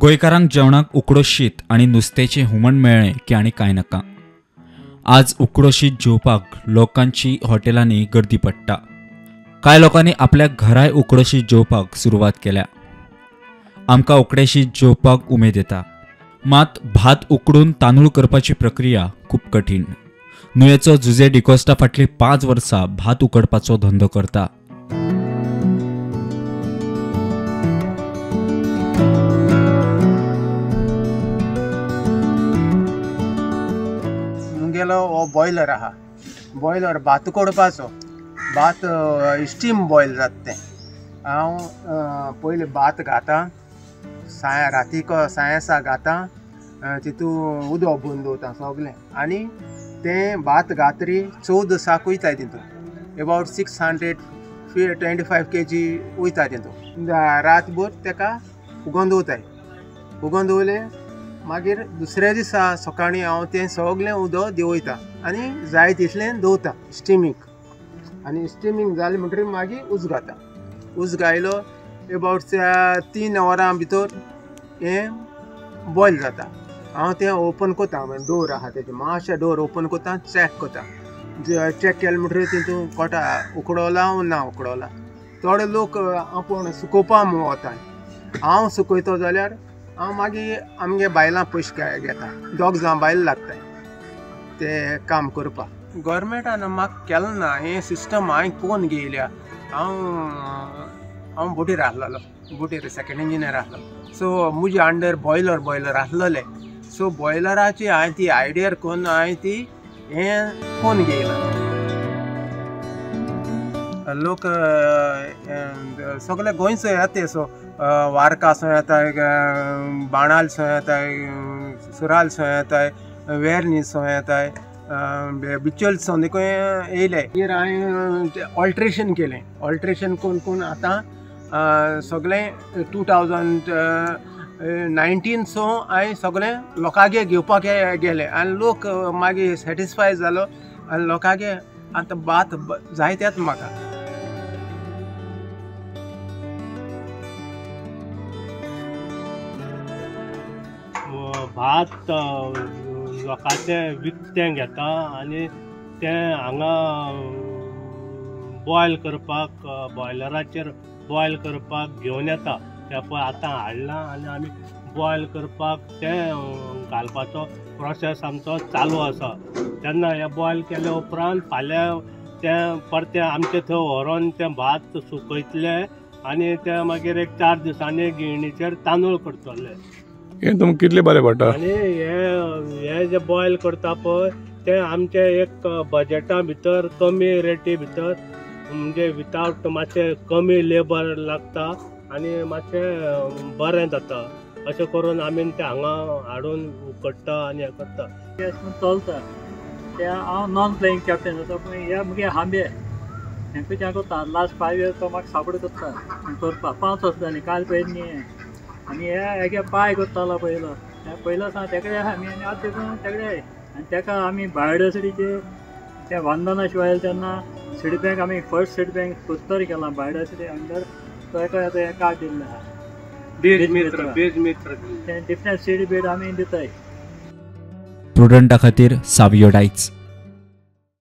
गोंयकारांक जेवणाक उकडो शीत आनी नुस्त्याचें हुमण मेळ्ळें की आनी कांय नाका. आज उकडो शीत जेवपाक लोकांची हॉटेलांनी गर्दी पडटा. कांय लोकांनी आपल्या घराय उकडो शीत जेवपाक सुरवात केल्या. आमकां उकडें शीत जेवपाक उमेद येता, मात भात उकडून तांदूळ करपाची प्रक्रिया खूब कठीण. नुवेचो जुजे डिकोस्टा फाटलीं 5 वर्सां भात उकडपाचो धंदो करता. मुगेलो हो बॉयलर आहा, बॉयलर भात उकडपाचो. भात स्टीम बॉयल जाता तें. हांव पयलीं भात घाता, साया रातीक सायेसा घाता, तितू उदक भरून दवरता सगळें, आनी तें भात घातरी 14 साक वयताय तितून, एबावट 625 kg वयता तितून. रातभर तेका उगोवन दवरताय. उगोवन दवरलें मागीर दुसऱ्या दिसा सकाळीं हांव तें सगळें उदक देंवयता आनी जाय तितलें दवरता स्टिमींग. आनी स्टिमींग जालें म्हणटकीर मागीर उज घाता. उज घायलो एबावट 3 वरां भितर हें बॉयल जाता. हांव तें ओपन करता, डोर आहा तेजें, मातशें डोर ओपन करता, चॅक करता. चॅक केलें म्हणटकीर तितून कोटा उकडोला ना उकडोला. थोडे लोक आपूण सुकोवपा म्हूण वता. हांव सुकयतो जाल्यार हांव मागीर आमगे बायलां पयशे घेता, 2 जाण बायल लागताय ते काम करपाक. गोवोरमेंटान म्हाका केलें ना हें सिस्टम, हांवें कोण घेयल्या. हांव बोटीर आसलेलो, बोटीर सेकेंड इंजिनियर आसलो. सो मुजे अंडर बॉयलर आसलेले. सो बॉयलराची हांवें ती आयडिया करून हांवें ती हें कोण घेयलां. लोक सगळे गोंयचो येता, सो वारका सो येताय, बाणाल सो येताय, सुराल सो येताय, वेर्नी सो येताय, बिचोल सो देखून येयले. मागीर हांवें ऑल्ट्रेशन केलें. ऑल्ट्रेशन कोण कोण आतां सगळें 2019 सो हांवें सगळें लोकांगे घेवपाक गेलें आनी लोक मागीर सॅटिस्फाय जालो आनी लोकांगे आतां भात जायतेच म्हाका. भात लोकांचें विकतें घेता आनी तें हांगा बॉयल करपाक, बॉयलराचेर बॉयल करपाक घेवन येता. तें पळय आतां हाडलां आनी आमी बॉयल करपाक तें घालपाचो प्रोसेस आमचो चालू आसा. तेन्ना हें बॉयल केले उपरांत फाल्यां तें परतें आमचे थंय व्हरोन तें भात सुकयतले आनी तें मागीर एक 4 दिसांनी गिरणीचेर तांदूळ करतले. हें तुमकां कितलें बरें पडटा? आनी हें जें बॉयल करता पळय तें आमचें एक बजटा भितर, कमी रेटी भितर, म्हणजे वितावट मातशें कमी लेबर लागता आनी मातशें बरें जाता. अशें करून आमी तें हांगा हाडून उकडटा आनी हें करता. चलता ते हांव नॉन प्लेईंग कॅप्टन आसा, पूण हे मुगे हांबे हें करता. लास्ट 5 इयर्स तो म्हाका सापड करता करपाक. 5 वर्सां जालीं काल पयर न्ही. आनी हे हेगे पांय करतालो पयलो, पयलो सांग तेकडे आमी आनी आतां देखून तेकडे. आनी तेका आमी बायोडायवर्सिटीचे तें वंदना शिवाय तेन्ना सीड बँक आमी फर्स्ट सीड बँक उत्तर केलां बायोडायवर्सिटी अंडर. तो एका हें कार्ड दिल्लें आहा, बीज मित्र, बीज मित्र, तें डिफरंट सीड बेड आमी दिताय. प्रुडंटा खातीर सावियो डायच.